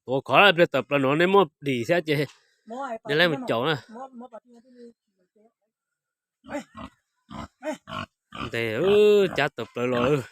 Tuav khov pliag tawm plaws no nej muab dim thiab ces nej laib mus caum na. Ntes, cab tawm plaws los.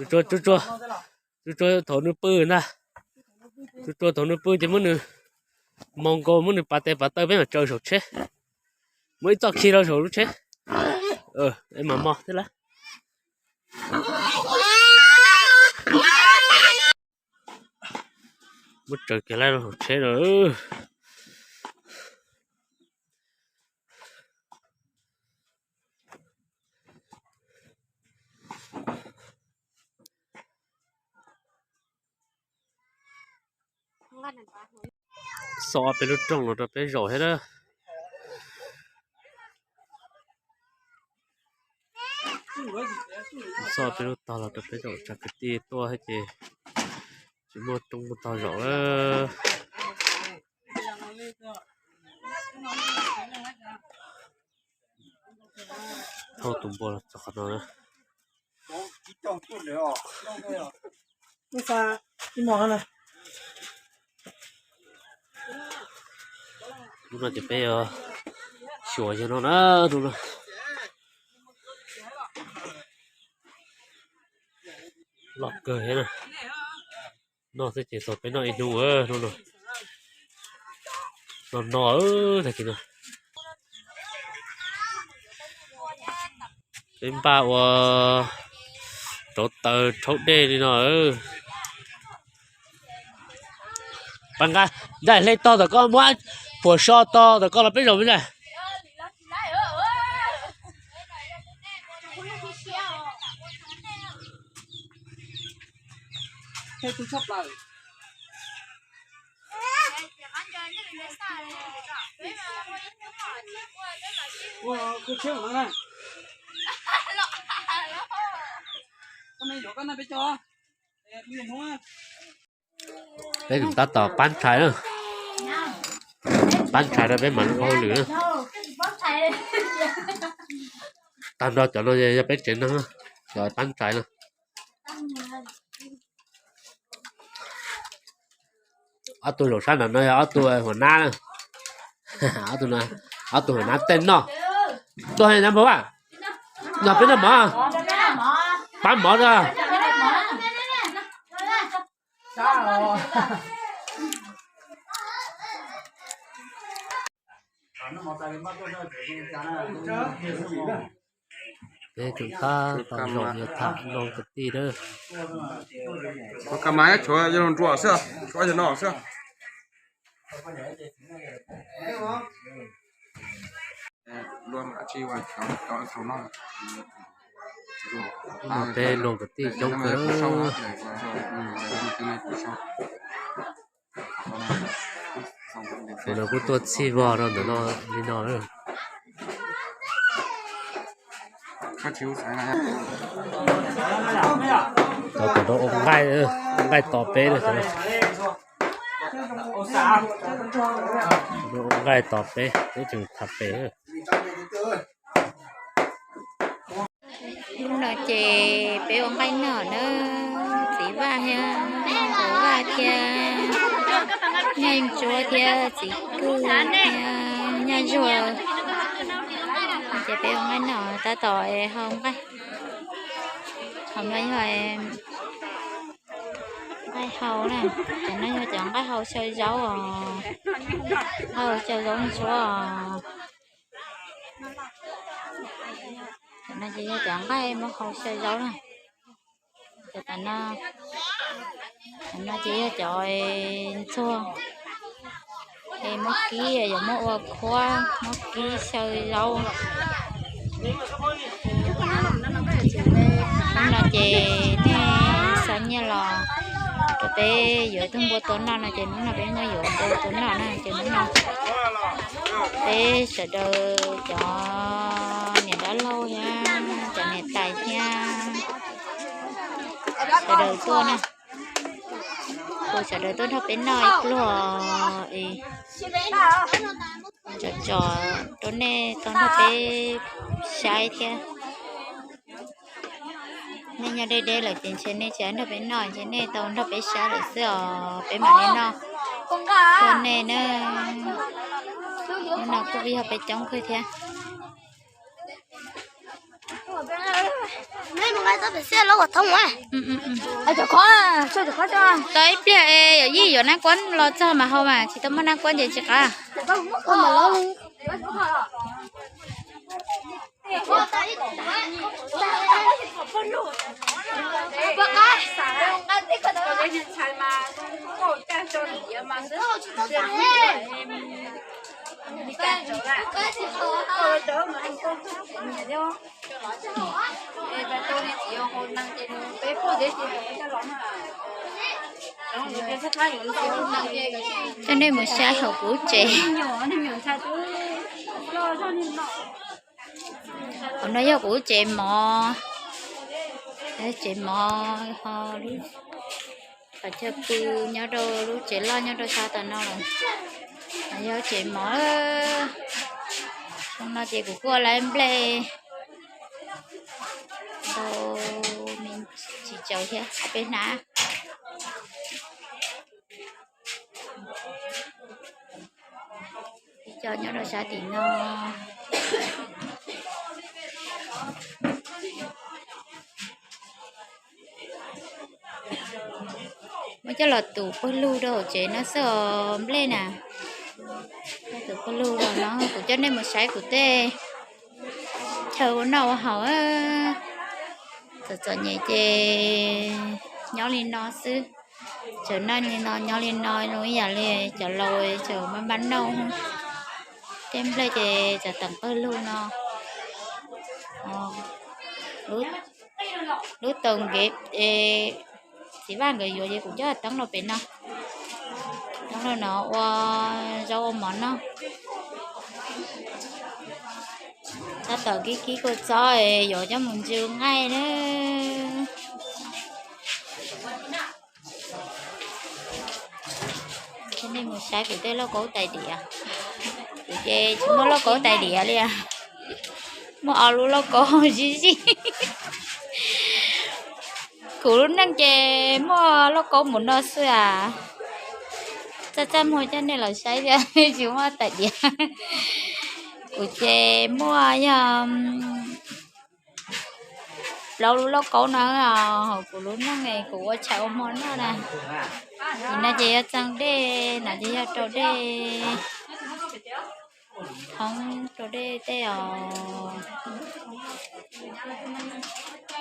Tsuag tsuag, tsuag tsuag thaum nws pw ntag. Tsuag tsuag thaum nws pw ces muab nws mos nkaus, muab nws pas tes pas taw peb mam tsaws saum tsheb. Muab ib txoj khi rau saum lub tsheb. Es mam mos thiab lawm. Muab tsaws kiag lawm saum tsheb lawm. Xo peb lub rooj los rau peb zaum thiab na. Xo peb lub tog los rau peb zaum, tsam kwv tij tuaj thiab ces tsis muaj rooj muaj tog zaum lawm. Thauj tus npua los txog qhov no na. Lub no ces peb xyuas yog no na, lub no loj kawg thiab na. Noj xwb ces txog peb noj ib hnub lub no. No no, tag kis no peb npaj ua rauv taws rhaub dej li no. Pab nqa nraim hle tog tom koj, muab puag so tog tom koj los peb zaum me ntag. Peb tab tom pab ntshai na, pab ntshai rau peb mam li ua hauj lwm na. Tag nrho cov no yog peb tsev neeg, cov pab ntshai na. Ob tug zaum sab nram no yog ob tug huas nab, ob tug huas nab tej noj. Tuaj nab npawg Vaj, nrog peb noj mov, pab mov na. Peb tseem tab tom zaum yuav tham no kwv tij na. Ka mas tshuav yog nruas xwb, tshuav yog no xwb. Peb luag kwv tij coob kawg. Tus no kuj tuaj txhij vog rau ntawm no li no. Cov tom no ua nqaij, ua nqaij tos peb na. Ua nqaij tos peb, peb tseem tham pem. Hnub no ces peb ua nqaij noj na, txiv Vaj thiab txiv Vaj thiab nyaj Ntsuab thiab txiv Kwj thiab nyaj Zuag. Ces peb ua nqaij noj tab tom hau nqaij. Qhov no yog nqaij hau na, cov no yog cov nqaij hau xyaw zaub os, hau xyaw zaub ntsuab os. Cov no ces yog cov nqaij muab hau xyaw zaub na. Cov tom no, cov no ces yog cov ntxuag es muab kib, yuav muab ua khuab, muab kib xyaw zaub. Hnub no ces nej xa nyiaj los rau peb yuav ib tug npua tua noj no ces hnub no peb muab yuav npua tua noj na ces hnub no peb sawv daws cov niam dab laug thiab cov niam tais thiab sawv daws tuaj na, kuv sawv daws tuaj nrog peb noj ib pluag es tso tso rau nej tau nrog peb saib thiab. Nej nyob deb deb lawm ces ntshe nej tsis nrog peb noj, ntshe nej tau nrog peb saib lawm xwb os, peb mam li noj ua nej na. Hnub no kuj yog peb coob kawg thiab. Tau ib pliag es yawm yij yuav nab kuab los txog mas hau mas, tsis tau muaj nab kuab ces tsis qab. Coj nej mus saib hauv kuv tsev. Hauv no yog kuv tsev mov, tsev mov ho lub qhov chaw pw nyob rau lub tsev loj nyob rau sab tom no lawm. Yog tsev mov, no ces kuv kuj ua lawv nplej ntau me ntsis tsaus thiab ob peb hnab. Ib co nyob rau sab tim no. Muab coj los tus pawg lug rau hauv tsev no xwb os nplej na. Tus pawg lug los no kuv coj nej mus saib kuv tej chaw ua noj ua haus. Txom txom nyem ces nyob li no xwb. Tseem noj li no nyob li no zoo ib yam li cov laus tseem npaj npaj noj. Tej nplej ces tseem teem pawg lug no. Lub taws nkev txiv vaj nkawd yuav ces kuv coj teeb los pem no, teeb los no ua zaub ua mov noj. Tab tom kib kib kua txob yuav coj mus ntsw nqaij na. Nej mus saib kuv tej lauj kaub tais diav. Kuv ces tsis muaj lauj kaub tais diav li, muaj ob lub lauj kaub zib zib. Kuv lub neej ces muaj lauj kaub mus no xwb as. Txaj txaj muag coj nej los saib thiab tsis muaj tais diav. Kuv ces muaj yog plaub lub lauj kaub no hauv kuv lub neej kuv ua tshais ua hmo noj na. Tim no ces yog txeev dej, no ces yog rau dej, thoob rau dej tej os.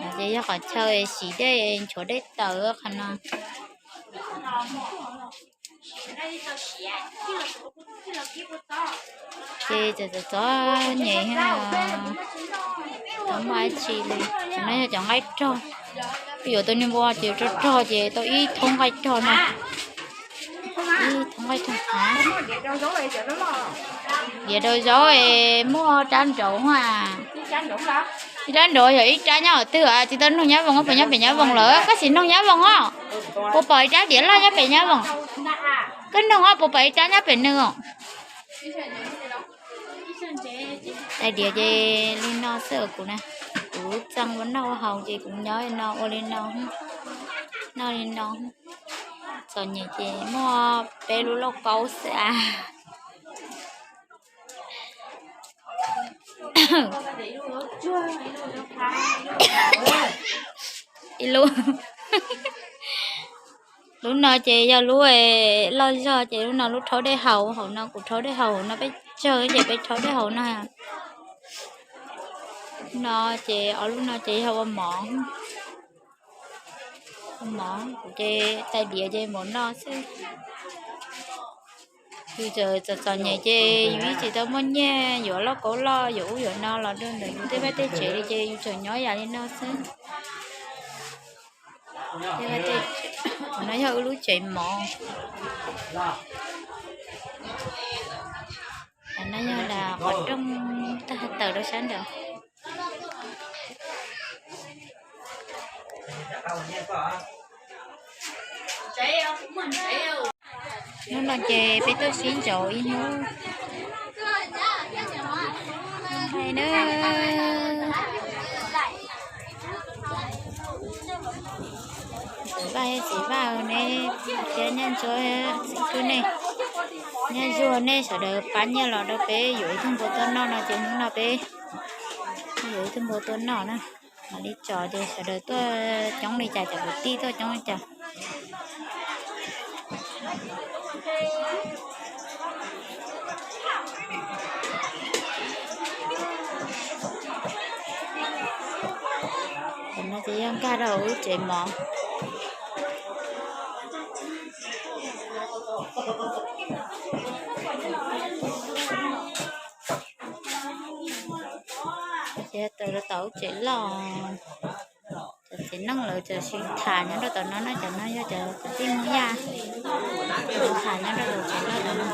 No ces yog qhov chaw siv dej nchuav dej tawm qhov no. Ces txom txom nyem, tsis muaj dab tsi li. No yog cov nqaij rog, yuav tau niag npua ces rog rog ces tau ib thoob nqaij rog no. Ib thoob nqaij rog. Diav rau zaub es muaj rab nraud a. Ib rab nraud yog ib rab nyob qhov twg? Tsis tau noog nyab voos, puas nyob pem nyab voos lawm? Koj sim noog nyab voos os. Puas pom ib rab diav loj nyob pem nyab voos? Koj noog os, puas pom ib rab nyob pem nws os? Tais diav ces li no xwb os kuv na. Kuv txeev ua noj ua haus ces kuv nyob li no ua li no, noj li no. Txom nyem ces muaj peb lub lauj kaub xwb as. Ib lub, lub no ces yog lub loj zog ces lub no lub rhaub dej haus, hauv no kuv rhaub dej haus, hauv no peb tsawg ces peb rhaub dej haus no. No ces ob lub no ces yog ua mov, ua mov kuv ces tais diav ces mov noj xwb. Yus txawm txom txom nyem ces yus yeej tsis tau muaj nyiaj yuav lauj kaub loj yuav ub yuav no los rau ntawm yus tej vaj tej tsev li ces yus tseem nyob yam li no xwb. No yog wb lub tsev mov. No yog qhov rooj tawm rau sab nraud. Hnub no ces peb tuaj sib ntsaum ib hnub na. Hnub no ces peb tuaj sib ntsaum ib hnub na. Txiv Vaj, nej thiab Nyiaj Ntsuab, txiv kwj nej, Nyiaj Zuag nej sawv daws pab nyiaj los rau peb yuav ib tug npua tuaj noj no ces hnub no peb yuav ib tug npua tuaj noj na. Mam li tso ces sawv daws tuaj coob li cas, cov kwv tij tuaj coob li cas. Tam no ces yog nkag rau hauv lub tsev mov. Ces tawm rau tom lub tsev loj, cov txiv neej lawv txawm sib tham nyob rau tom no na, cov no yog cov kwv tij Hmoob Yaj tham nyob rau tom tsev loj no.